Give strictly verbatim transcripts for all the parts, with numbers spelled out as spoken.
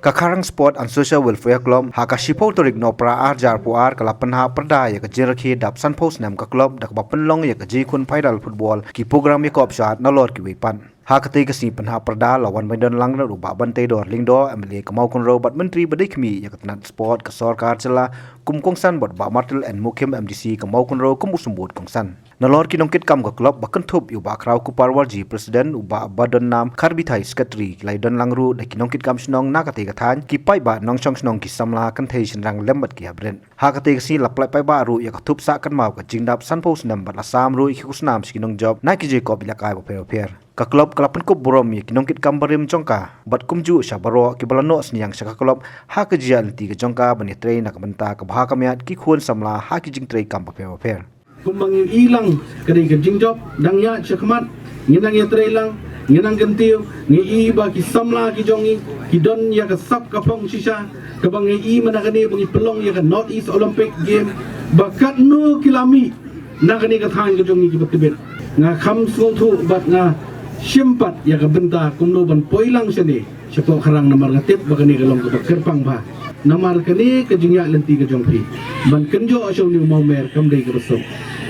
Ka Kharang Sport and Social Welfare Club ha ka shiphew tarik Nohprah ar hajar arphew ar ka la pynhap pyrda ïa ka jingrakhe dap sanphew snem ka club da kaba pynlong ïa ka jingkhun phaidal football, ki program ïakop shad nalor kiwei pat. Ha katei ka sngi pynhap pyrda la wan ban ïadon lang da u Bah Banteidor Lyngdoh, M L A ka Mawkynrew bad Myntri ba dei khmih ïa ka tnat sport ka sorkar jylla, kum u kongsan bad Bah Martil N Mukhim, M D C ka Mawkynrew, kum u symbud kongsan. Nalor ki nongkitkam ka club ba kynthup ïa u Bah Khrawkupar Warji, President, u Bah Badonnam Kharbithai, Secretary, ki la ïadon lang ruh da ki nongkitkam shnong na katei ka thaiñ, ki paidbah nongshong shnong, ki samla, kynthei, shynrang lem bad ki hapdeng. Ha katei ka sngi la pynlait paidbah ruh ïa ka thup sah kynmaw ka jingdap sanphew snem bad la sam ruh ïa ki khusnam sha ki nongjop na ki jingïakop ïalehkai bapher bapher. Ka club ka la pynkup burom ïa ki nongkitkam barim jong ka bad kumjuh sha baroh kiba la noh synñiang sha ka club ha ka jingïaid lynti ka jong ka ban ïatrei na ka bynta ka bha ka miat ki khun samla ha ki jingtrei kam bapher bapher. Kumba ngi i lang ka dei ka jingjop dang ïaid shakhmat, ngi nang ïatrei lang, ngi nang kyntiew, ngi i ba ki samla ki jong ngi ki don ïa ka sap ka phong shisha, kaba ngi i mynta kane ba ngi pynlong ïa ka North East Olympic Game, ba katno ki la mih na kane ka thaiñ ka jong ngi kiba tbit. Nga kham sngewthuh bad nga shim pat ïa ka bynta kumno ban poi lang shane shapoh Kharang, namar nga tip ba kane ka long kaba kyrpang bha. Namar kane ka jingïaid lynti ka jong phi ban kynjoh sha une u mawmer kam dei kaba suk.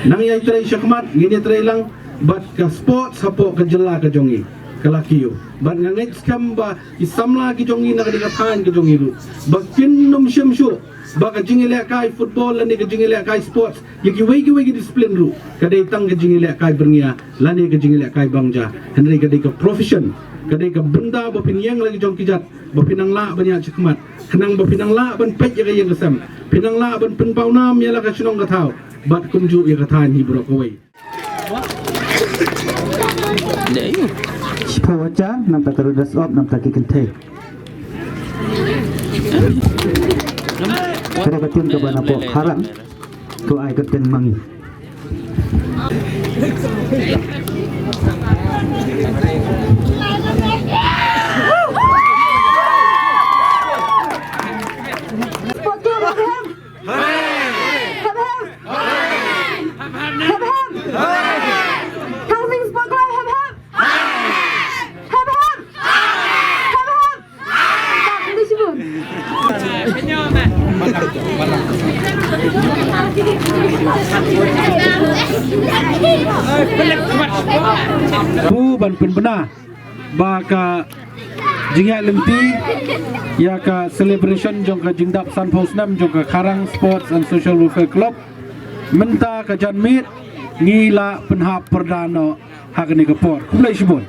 Nang ïai trei shakhmat, ngin ïai trei lang, bad ka sports hapoh ka jylla ka jong ngi ka la kiew. Bad nga ngeit skhem ba ki samla ki jong ngi na kane ka thaiñ ka jong ngi ruh ba kin nym shim shuh ba ka jingïalehkai football lane ka jingïalehkai sports, ïa kiwei kiwei ki discipline ruh, ka dei tang ka jingïalehkai byrngiew lane ka jingïalehkai bangja. Hynrei ka dei ka profession, ka dei ka bynta ba phin ïeng la ki jong ki jait, ba phin nang lah ban ïaid shakhmat, khnang ba phin nang lah ban peit ïa ka ïing ka sem, phin nang lah ban pynpaw nam ïa la ka shnong ka thaw bad kumjuh ïa ka thaiñ hi baroh kawei. Dei. Shiphew hajar namta ka rudas op namta ki kynthei. Ka dei ka tim kaba napoh Kharang. To ai ka teng mangi. Sport Club Hep Hep. Hep Hep. Hep Hep. Thangsing Sport Club Hep Hep. Hep Hep. Hep Hep. Pu ban pynbna ba ka jingïaid lynti ïa ka celebration jong ka jingdap sanphew snem jong ka Kharang Sports and Social Welfare Club mynta ka janmiet ngi la pynhap pyrda noh ha kane ka por. Khublei shibun.